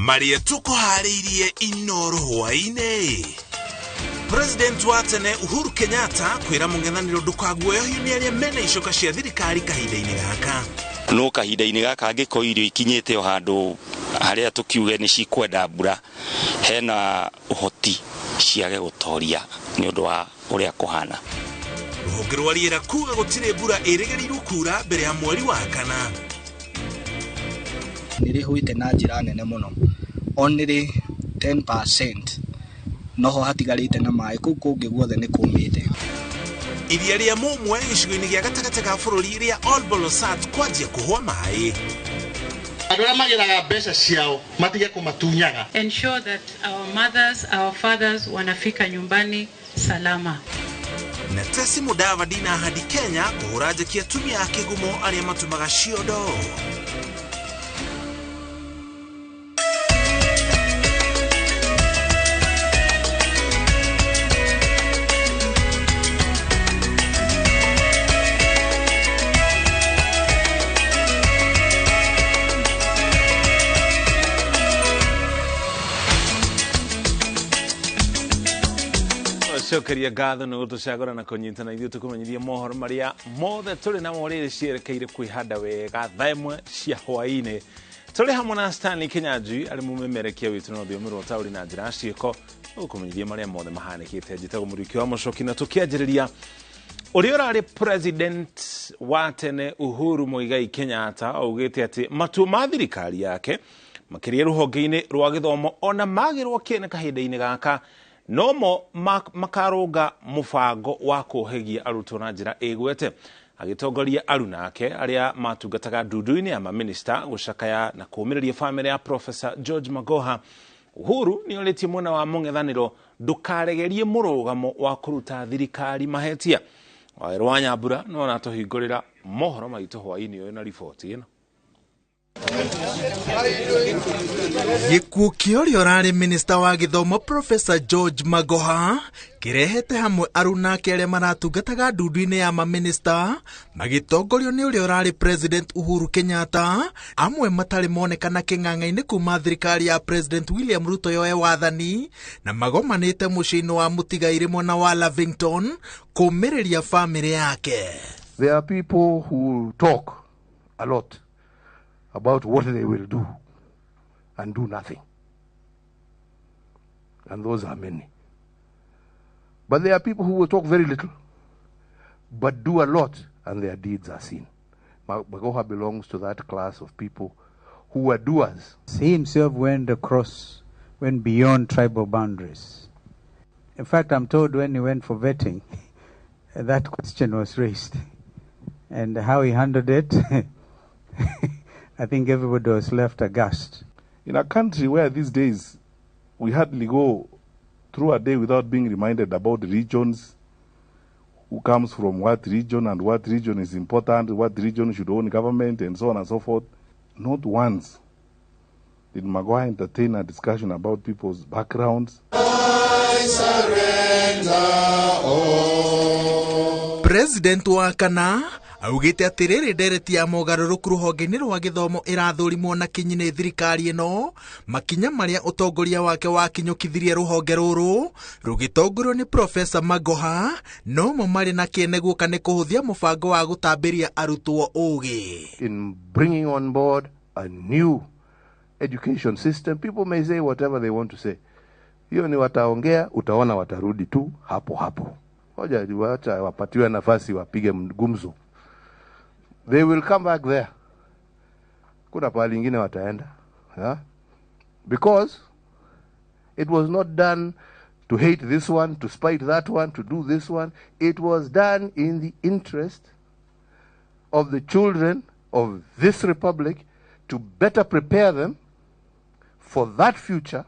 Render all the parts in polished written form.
Marĩa tũkũharĩirie Inoro hwaĩ-inĩ. President wa tene Uhuru Kenyatta kwĩra mũng'ethanĩro ndũkaguoyohio nĩ arĩa mena icoka cia thirikari kahinda-inĩ gaka. No kahinda-inĩ gaka angĩkorwo irio ikinyĩte o handũ harĩa tũkiuge nĩ cikwenda mbura, hena ũhoti ciage gũtoria nĩ ũndũ wa ũrĩa kũhana. Rũhonge rwa rĩera kuga gũtirĩ mbura ĩrĩgĩrĩirwo kura mbere ya mweri wa kana. Nĩ rĩhũĩte na njĩra nene mũno, only 10% noho hatigarĩte na maĩ, kũu kũngĩ guothe nĩ kũmĩte. Iria rĩa Mũmwe gĩcigo-inĩ gĩa gatagatĩ ga bũrũri rĩa Olbolosat kwanjia kũhũa maĩ. Andũ arĩa magĩraga mbeca ciao matige kũmatunyaga. Ensure that our mothers, our fathers wanafika nyumbani salama. Na Tesi Mudavadi na Ahadi Kenya kũhũra njeki atumia a kĩgumo arĩa matumaga ciondo. Cokeria ngatho nĩ gũtũcagũra na kũnyitana ithuĩ tũkũmenyithia mohoro marĩa mothe tũrĩ namo rĩrĩ cierekeire kwĩhanda wega thaa ĩmwe cia hwaĩ-inĩ. Tũrĩ hamwe na Stanley Kinyanjui arĩ mũmemerekia witũ na rũthiomi rwa ũtaũri na njĩra ya ciĩko gũkũmenyithia marĩa mothe mahanĩkĩte. Njĩtagwo Mũriũki wa Mũcoki na tũkĩanjĩrĩria ũrĩa ũrarĩ president wa tene Uhuru Muigai Kenyatta augĩte atĩ matua ma thirikari yake makĩria rũhonge-inĩ rwa gĩthomo ona magĩrwo kĩene kahinda-inĩ gaka nomo makarũnga mũbango wa kũhegia arutwo na njĩra ĩgwete. Agĩtongoria aruna ake arĩa matungataga ndundu-inĩ ya maminista gũcakaya na kũũmĩrĩria bamĩrĩ ya Professor George Magoha, Uhuru nĩ orĩtie mwena wa mũng'ethanĩro ndũkaregerie mũrũgamo wa kũruta thirikari mahĩtia. Wawerũ wa Nyambura no aratũhingũrĩra mohoro maitũ hwaĩ-inĩ ũyũ na riboti ĩno. Gĩkuũ kĩa ũrĩa ũrarĩ minista wa gĩthomo Professor George Magoha kĩrehete hamwe aruna ake arĩa maratungataga ndundu-inĩ ya maminista magĩtongorio nĩ ũrĩa ũrarĩ President Uhuru Kenyatta, amwe matarĩ monekana kĩng'ang'a-inĩ kuma thirikari ya President William Ruto yoe wathani na magomanĩte mũciĩ-inĩ wa mũtigairĩ mwena wa Lavington kũmĩrĩria bamĩrĩ yake. There are people who talk a lot about what they will do and do nothing. And those are many. But there are people who will talk very little, but do a lot, and their deeds are seen. Magoha belongs to that class of people who were doers. He himself went across, went beyond tribal boundaries. In fact, I'm told when he went for vetting, that question was raised. And how he handled it, I think everybody was left aghast. In a country where these days we hardly go through a day without being reminded about regions, who comes from what region and what region is important, what region should own government, and so on and so forth. Not once did Magoha entertain a discussion about people's backgrounds. I surrender all. President wa kana augĩte atĩ rĩrĩ ndereti ya mogarũrũku rũhonge-inĩ rwa gĩthomo ĩrathũrimwo na kinyi nĩ thirikari ĩno, makinya marĩa ũtongoria wake wakinyũkithirie rũhonge rũrũ rũgĩtongorio nĩ Professor Magoha nomo marĩ na kĩene guoka nĩ kũhũthia mũbango wa gũtambĩria arutwo ũgĩ. In bringing on board a new education system, people may say whatever they want to say. Hiyo ni wataongea, utaona watarudi tu hapo hapo. Ngoja wacha wapatiwe nafasi wapige gumzo. They will come back there. Kuna pahali ingine wataenda. Yeah? Because it was not done to hate this one, to spite that one, to do this one. It was done in the interest of the children of this republic to better prepare them for that future.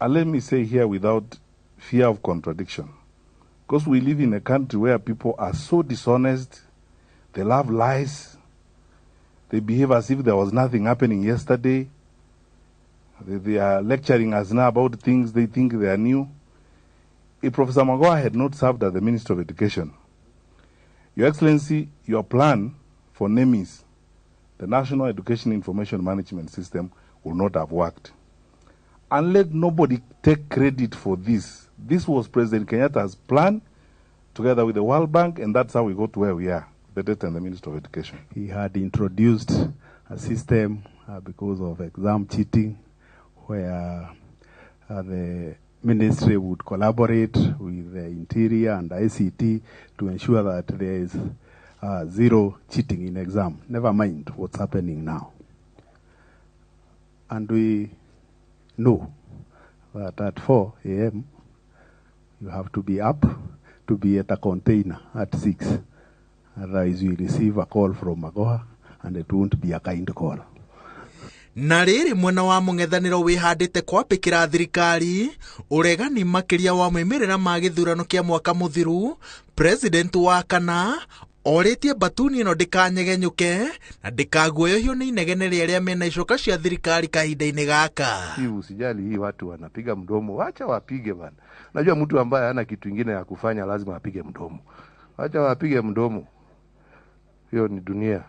And let me say here without fear of contradiction, because we live in a country where people are so dishonest, they love lies, they behave as if there was nothing happening yesterday. They are lecturing us now about things they think they are new. If Professor Magoha had not served as the Minister of Education, Your Excellency, your plan for NEMIS, the National Education Information Management System, will not have worked. And let nobody take credit for this. This was President Kenyatta's plan together with the World Bank, and that's how we got to where we are, the debt and the Minister of Education. He had introduced a system because of exam cheating where the ministry would collaborate with the Interior and ICT to ensure that there is zero cheating in exam. Never mind what's happening now. And we know that at 4 a.m. you have to be up to be at a container at 6. Otherwise you receive a call from Magoha and it won't be a kind call. Na rĩrĩ mwena wa mũng'ethanĩro wĩhandĩte kwambĩkĩra thirikari ũregani makĩria wa moimĩrĩra ma gĩthurano kĩa mwaka mũthiru. President wa kana orĩtie mbatuni ĩno ndĩkanyegenyũke na ndĩkaguoyohio nĩ inegene rĩa arĩa mena icoka cia thirikari kahinda-inĩ gaka. Hii usijali, hii watu wanapiga mdomo, wacha wapige bana. Najua mtu ambaye hana kitu ingine ya kufanya lazima apige mdomo, wacha wapige mdomo. Hiyo ni dunia,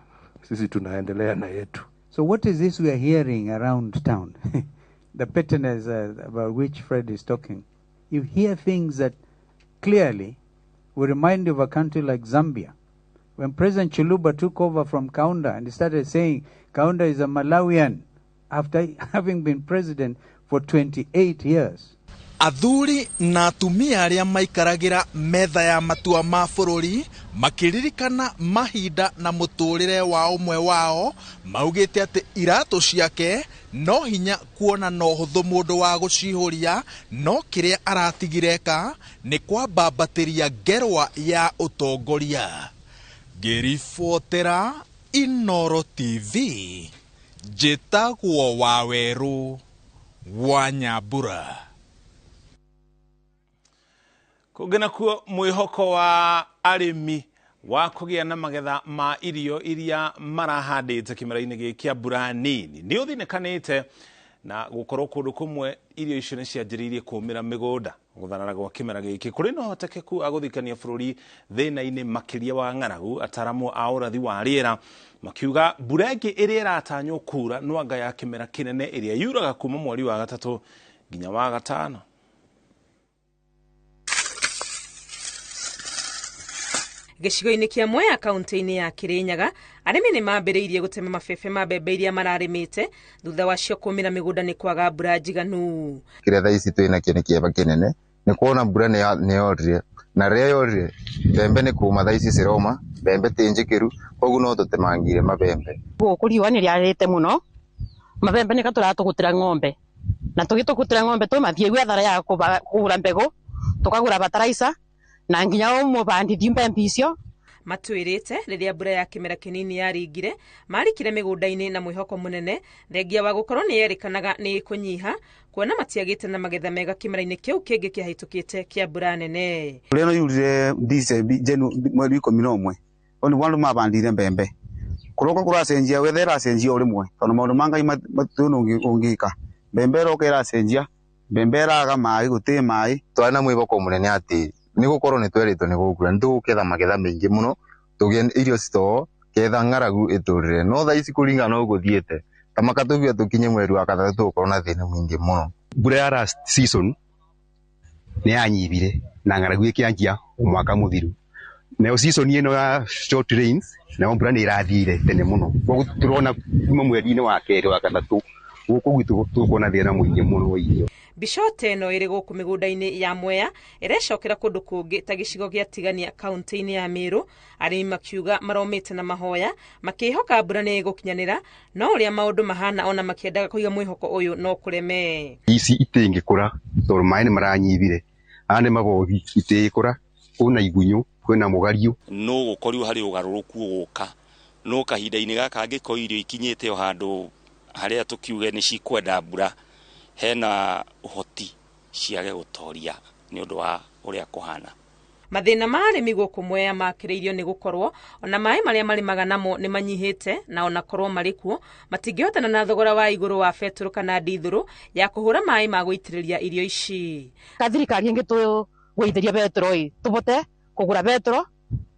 sisi tunaendelea na yetu. So what is this we are hearing around town? The pettiness about which Fred is talking. You hear things that clearly will remind you of a country like Zambia. When President Chiluba took over from Kaunda and he started saying Kaunda is a Malawian after having been president for 28 years. Athuri na atumia arĩa maikaragĩra metha ya matua ma bũrũri makĩririkana mahinda na mũtũrĩre wa ũmwe wao maugĩte atĩ iratũ ciake no hinya kuona no hũthũ mũndũ wa gũcihũria, no kĩrĩa aratigire ka nĩ kwambambatĩria ngerwa ya ũtongoria. Ngĩribotera Inooro TV, njĩtagwo Wawerũ wa Nyambura. Kũngĩ nakuo mwĩhoko wa arĩmi wa kũgĩa na magetha ma irio iria marahandĩte kĩmera-inĩ gĩkĩ kĩa mbura nini nĩ ũthinĩkanĩte na gũkorwo kũndũ kũmwe irio icio nĩ cianjĩrĩirie kũmĩra mĩgũnda. Gũtharara gwa kĩmera gĩkĩ kũrĩ na ũhotekeku wa gũthikania bũrũri thĩna-inĩ makĩria wa ng'aragu. Ataramu a ũrathi wa rĩera makiuga mbura ĩngĩ ĩrĩa ĩratanywo kura nwanga ya kĩmera kĩnene ĩrĩa yuraga kuma mweri wa gatatũ nginya wa gatano. Gĩcigo-inĩ kĩa Mwea kaunti-inĩ ya Kirinyaga, arĩmi nĩ mambĩrĩirie gũtema mabebe ma mbembe iria mararĩmĩte thutha wacio kũmĩra mĩgũnda nĩ kwaga mbura njiganu. Kĩrĩa thaa ici twĩ nakĩo nĩ kĩeva kĩnene nĩ kuona mbura nĩ yorire, na rĩrĩa yorire mbembe nĩ kũma thaa ici ciroma, mbembe ti njĩkĩru, koguo no tũtemangire mabembe. Gũkũ riũa nĩ rĩarĩte mũno, mabembe nĩka tũratũgũtĩra ng'ombe, na tũgĩtũgũtĩra ng'ombe tũmathiĩ gwethara ya kũgũra mbegũ, tũkagũra bataraitha na nginya ũmũbandithie mbembe icio. Matwĩrĩte rĩrĩa mbura ya kĩmera kĩnini yaringire marikire mĩgũnda-inĩ na mwĩhoko mũnene thengia wa gũkorwo nĩ yerĩkanaga nĩ ĩkũnyiha kuona matiagĩte na magetha mega kĩmera-inĩ kĩu kĩngĩ kĩahĩtũkĩte kĩa mbura nene. Mbura ĩno yurire mweri 11 o nĩguo andũ mabandire mbembe. Kũroka kũracenjia, weather ĩracenjia o rĩmwe tondũ maũndũ ma Ngai matirĩ ũngĩka. Mbembe ĩroka ĩracenjia, mbembe ĩraga maĩ, gũtirĩ maĩ. Twarĩ na mwĩhoko mũnene atĩ nĩ gũkorwo nĩ twerĩtwo nĩ gũkura nĩ tũgũketha magetha maingĩ mũno tũgĩe irio citoo ketha ng'aragu ĩtũrĩre, no thaa ici kũringana na ũguo gũthiĩte ta makatũgia tũkinye mweri wa gatatũ tũgũkorwo na thĩna mũingĩ mũno. Mbura ya last season nĩ yanyibire na ng'aragu ĩkĩanjia mwaka mũthiru, nayo season ĩno ya short rains nayo mbura nĩ ĩrathire tene mũno, koguo tũrona kuma mweri-inĩ wa kerĩ wa gatatũ gũkũ gwitũ tũgũkorwo na thĩna mũingĩ mũno wa irio. Mbica ta ĩno ĩrĩ gũkũ mĩgũnda-inĩ ya Mwea ĩrecokera kũndũ kũngĩ ta gĩcigo gĩa Tigania kaunti-inĩ ya Meru, arĩmi makiuga maromĩte na mahoya makĩhoka mbura nĩ ĩgũkinyanĩra, no ũrĩa maũndũ mahana ona makĩendaga kũiga mwĩhoko ũyũ no kũreme. Ici itingĩkũra tondũ maĩ nĩ maranyibire, aya nĩ mabogi itigĩkũra, kwĩna igunyũ, kwĩna mũgario. No gũkorirwo harĩ ũgarũrũku ũgũka, no kahinda-inĩ gaka angĩkorwo irio ikinyĩte o handũ harĩa tũkiuge nĩ cikwenda mbura hena ũhoti ciage gũtoria nĩ ũndũ wa ũrĩa kũhana. Mathĩna ma arĩmi gũkũ Mwea makĩrĩirio nĩ gũkorwo ona maĩ marĩa marĩmaga namo nĩ manyihĩte, na ona korwo marĩ kuo matingĩhotana na thogora wa igũrũ wa betũrũ kana ndithũrũ ya kũhũra maĩ ma gũitĩrĩria irio ici. Ka thirikari ĩngĩ tũgũithĩria betũrũ ĩ tũbote kũgũra betũrũ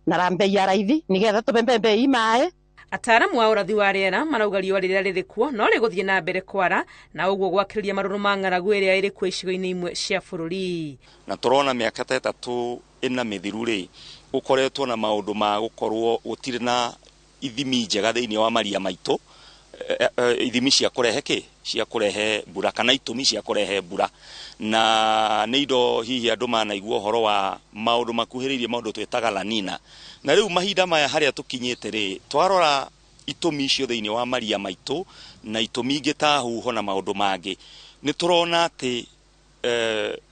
na mbei ya raithi nĩgetha tũbe mbembe ii maĩ. Ataaramu a ũrathi wa rĩera marauga riũa rĩrĩa rĩrĩ kuo no rĩgũthiĩ na mbere kwara na ũguo gwakĩrĩria marũrũ ma ng'aragu ĩrĩa ĩrĩ kuo icigo-inĩ imwe cia bũrũri. Na tũrona mĩaka ta 3 ĩna mĩthiru rĩ, gũkoretwo na maũndũ ma gũkorwo gũtirĩ na ithimi njega thĩinĩ wa maria maitũ, ithimi cia kũrehe kĩ, cia kũrehe mbura kana itũmi cia kũrehe mbura, na nĩ indo hihi andũ manaigua ũhoro wa maũndũ makuhĩrĩirie maũndũ twĩtaga La Nina. Na rĩu mahinda maya harĩa tũkinyĩte rĩ, twarora itũmi icio thĩinĩ wa maria maitũ na itũmi ingĩ ta huho na maũndũ mangĩ, nĩ tũrona atĩ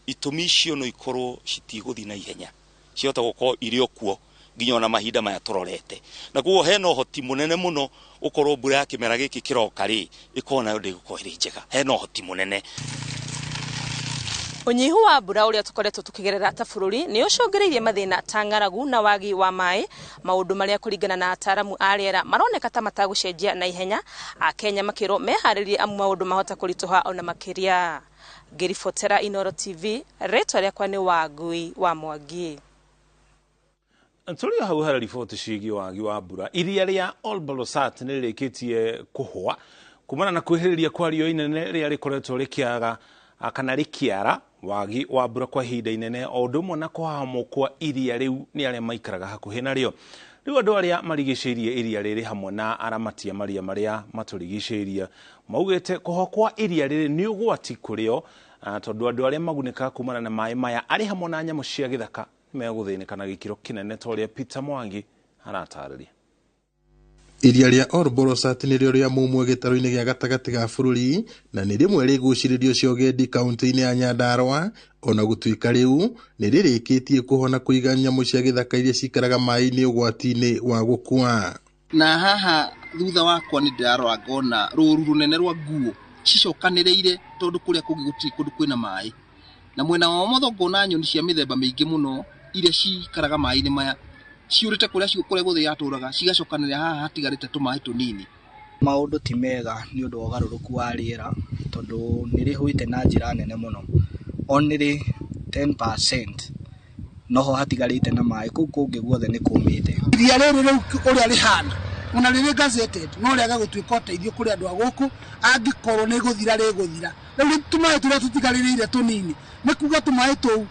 itũmi icio no ikorwo citigũthiĩ na ihenya, cihota gũkorwo irĩ o kuo nginya ona mahinda maya tũrorete. Na koguo hena ũhoti mũnene mũno ũkorwo mbura ya kĩmera gĩkĩ kĩroka rĩ, ĩkorwo nayo ndĩgũkorwo ĩrĩ njega, hena ũhoti mũnene. Ũnyihu wa mbura ũrĩa tũkoretwo tũkĩgerera ta bũrũri nĩ ũcũngĩrĩirie mathĩna ta ng'aragu na wagi wa maĩ, maũndũ marĩa kũringana na ataaramu a rĩera maroneka ta matagũcenjia na ihenya. Akenya makĩrwo meharĩrie amu maũndũ mahota kũritũha ona makĩria. Ngĩribotera Inooro TV, rĩtwa rĩakwa nĩ Wangui wa Mwangi. Tũrĩ o hau harĩ riboti ciĩgiĩ wagi wa mbura. Iria rĩa Olbolosat nĩ rĩrĩkĩtie kũhũa kumana na kwĩhĩrĩria kwa riũa inene rĩrĩa rĩkoretwo rĩkĩaga kana rĩkĩara wagi wa mbura kwa ihinda inene, o ũndũ ũmwe na kũhahamwo kwa iria rĩu nĩ arĩa maikaraga hakuhĩ narĩo. Rĩu andũ arĩa marigicĩirie iria rĩrĩ hamwe na aramati a maria marĩa matũrigicĩirie maugĩte kũhũa kwa iria rĩrĩ nĩ ũgwati kũrĩ o, tondũ andũ arĩa magunĩkaga kumana na maĩ maya arĩ hamwe na nyamũ cia gĩthaka megũthĩnĩka na gĩkĩro kĩnene ta ũrĩa Peter Mwangi aratarĩria. Iria rĩa Olbolosat nĩrĩo rĩa mũmwe gĩtarũ-inĩ gĩa gatagatĩ ga bũrũri na nĩ rĩmwe rĩgucĩrĩrio cia ũgendi kaunti-inĩ ya Nyandarua, ona gũtuĩka rĩu nĩ rĩrĩkĩtie kũhona kũiga nyamũ cia gĩthaka iria cikaraga maĩ-inĩ ũgwati-inĩ wa gũkua. Na haha thutha wakwa nĩ ndĩrarora ngona rũru rũnene rwa nguo cicokanĩrĩire tondũ kũrĩa kũngĩ gũtirĩ kũndũ kwĩna maĩ, na mwena wa ũmotho ngona nyoni cia mĩthemba mĩingĩ mũno iria cikaraga maĩ-inĩ maya ciũrĩte kũrĩa kũrĩa guothe yatũraga cigacokanĩrĩra haha hatigarĩte tũmaĩ tũnini. Maũndũ ti mega nĩ ũndũ wa ũgarũrũku wa rĩera tondũ nĩ rĩhũĩte na njĩra nene mũno. Only 10% noho hatigarĩte na maĩ, kũu kũngĩ guothe nĩ kũmĩte. Iria rĩrĩ rĩu ũrĩa rĩhana ona rĩrĩ gazetted no rĩage gũtuĩka ũteithio kũrĩ andũ a gũkũ angĩkorwo nĩ gũthira rĩgũthira. Rĩu tũmaĩ tũrĩa tũtigarĩrĩire tũnini nĩ kuga tũmaĩ tũu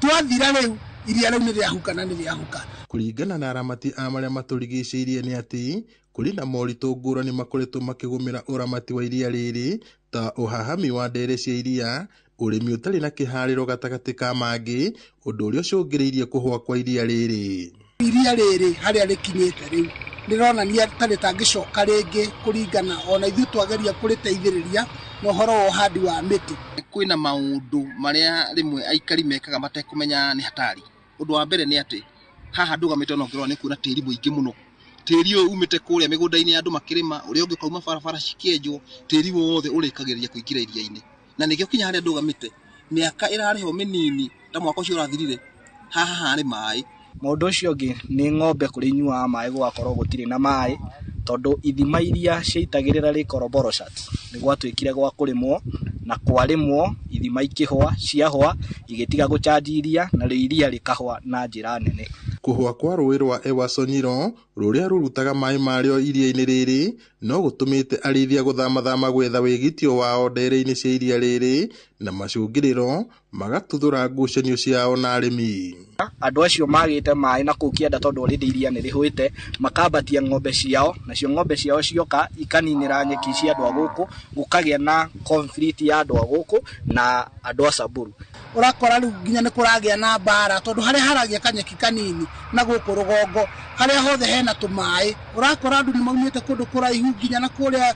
twathira rĩu iria rĩu nĩ rĩahuka na nĩ rĩahuka. Kũringana na aramati a marĩa matũrigicĩirie nĩ atĩ kũrĩ na moritũ ngũrani makoretwo makĩgũmĩra ũramati wa iria rĩrĩ ta ũhahami wa ndere cia iria, ũrĩmi ũtarĩ na kĩharĩro gatagatĩ ka mangĩ, ũndũ ũrĩa ũcũngĩrĩirie kũhũa kwa iria rĩrĩ. Iria rĩrĩ harĩa rĩkinyĩte rĩu rĩronania ta rĩtangĩcoka rĩngĩ kũringana ona ithuĩ twageria kũrĩteithĩrĩria na ũhoro wa ũhandi wa mĩtĩ. Kwĩna maũndũ marĩa rĩmwe aikari mekaga matekũmenya nĩ hatari. Ũndũ wa mbere nĩ atĩ haha ndũgamĩte ona ũngĩrora nĩ kuona tĩri mũingĩ mũno. Tĩri ũyũ umĩte kũrĩa mĩgũnda-inĩ ya andũ makĩrĩma, ũrĩa ũngĩ ũkauma barabara cikĩenjwo, tĩri wothe ũrĩkagĩrĩria kũingĩra iria-inĩ. Na nĩkĩo kinya harĩa ndũgamĩte mĩaka ĩrarĩho mĩnini ta mwaka ũcio ũrathirire haha harĩ maĩ. Maũndũ ũcio ũngĩ nĩ ng'ombe kũrĩa inyuaga maĩ gũgakorwo gũtirĩ na maĩ tondũ ithima iria ciaitagĩrĩra Lake Olbolosat nĩ gwatuĩkire gwa kũrĩmwo na kwarĩmwo ithima ikĩhũa, ciahũa igĩtiga gũcanji iria narĩo iria rĩkahũa na njĩra nene. Kũhũa kwa rũĩ rwa Ewasonyiro rũrĩa rũrutaga maĩ marĩo iria-inĩ rĩrĩ no gũtũmĩte arĩithia gũthamathama gwetha wĩgitio wao ndere-inĩ cia iria rĩrĩ na macũngĩrĩro magatuthũra ngucanio ciao na arĩmi. Andũ acio magĩte maĩ na kũu kĩanda tondũ already iria nĩ rĩhũĩte, makambatia ng'ombe ciao nacio ng'ombe ciao cioka ikaninĩra nyeki cia andũ a gũkũ, gũkagĩa na conflict ya andũ a gũkũ na andũ a Samburu. Ũrakora rĩu nginya nĩ kũragĩa na mbara tondũ harĩa haragĩa kanyeki kanini na gũkũ rũgongo harĩa hothe hena tũmaĩ ũrakora andũ nĩ maumĩte kũndũ kũraihu nginya na kũrĩa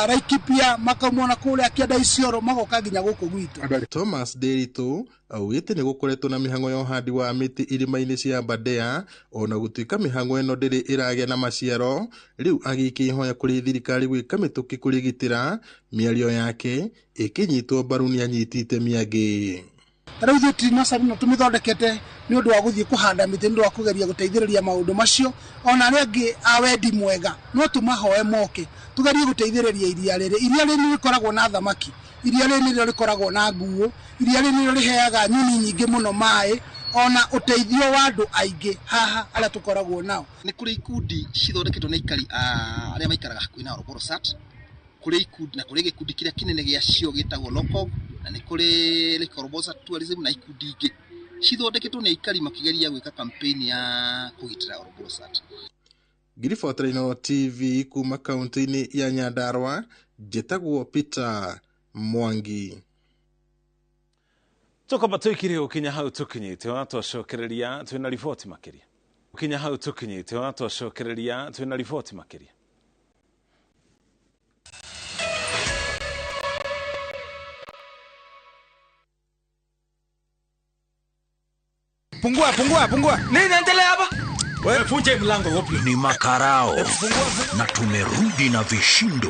Laikipia makauma na kũrĩa Kĩanda Isiolo magoka nginya gũkũ gwitũ. Thomas Nderitu augĩte nĩ gũkoretwo na mĩhang'o ya ũhandi wa mĩtĩ irĩma-inĩ cia Aberdare ona gũtuĩka mĩhang'o ĩno ndĩrĩ ĩragĩa na maciaro. Rĩu agĩikia ihoya kũrĩ thirikari gwĩka mĩtũkĩ kũrĩgitĩra. Mĩario yake ĩkĩnyitwo mbaru nĩ anyiti itemi angĩ. Ta rĩu ithuĩ tree nursery ĩno tũmĩthondekete nĩ ũndũ wa gũthiĩ kũhanda mĩtĩ nĩ ũndũ wa kũgeria gũteithĩrĩria maũndũ macio, ona arĩa angĩ a wendi mwega no tũmahoe moke tũgerie gũteithĩrĩria iria rĩrĩ. Iria rĩrĩ nĩ rĩkoragwo na thamaki, iria rĩrĩ nĩrĩo rĩkoragwo na nguo, iria rĩrĩ nĩrĩo rĩheaga nyoni nyingĩ mũno maĩ. Ona ũteithio wa andũ aingĩ haha arĩa tũkoragwo nao. Nĩ kũrĩ ikundi cithondeketwo nĩ aikari arĩa maikaraga hakuhĩ na Oroborosat, kũrĩ ikundi na kũrĩ gĩkundi kĩrĩa kĩnene gĩacio gĩtagwo LOCOG, na nĩ kũrĩ Lake Olbolosat Tourism na ikundi ingĩ cithondeketwo nĩ aikari makĩgeria gwĩka campaign ya kũgitĩra Oroborosat. Ngiribotera Inooro TV kuma kaunti-inĩ ya Nyandarua, njĩtagwo Peter Mwangi. Tukamba tuikire gukinya hau tukinyite ona twacokereria twina riboti makiria. Gukinya hau tukinyite ona twacokereria twina riboti makiria. Pungua, pungua, pungua. Nini naendelea hapa? Wewe funje mlango wapi? Ni makarao na tumerudi na vishindo.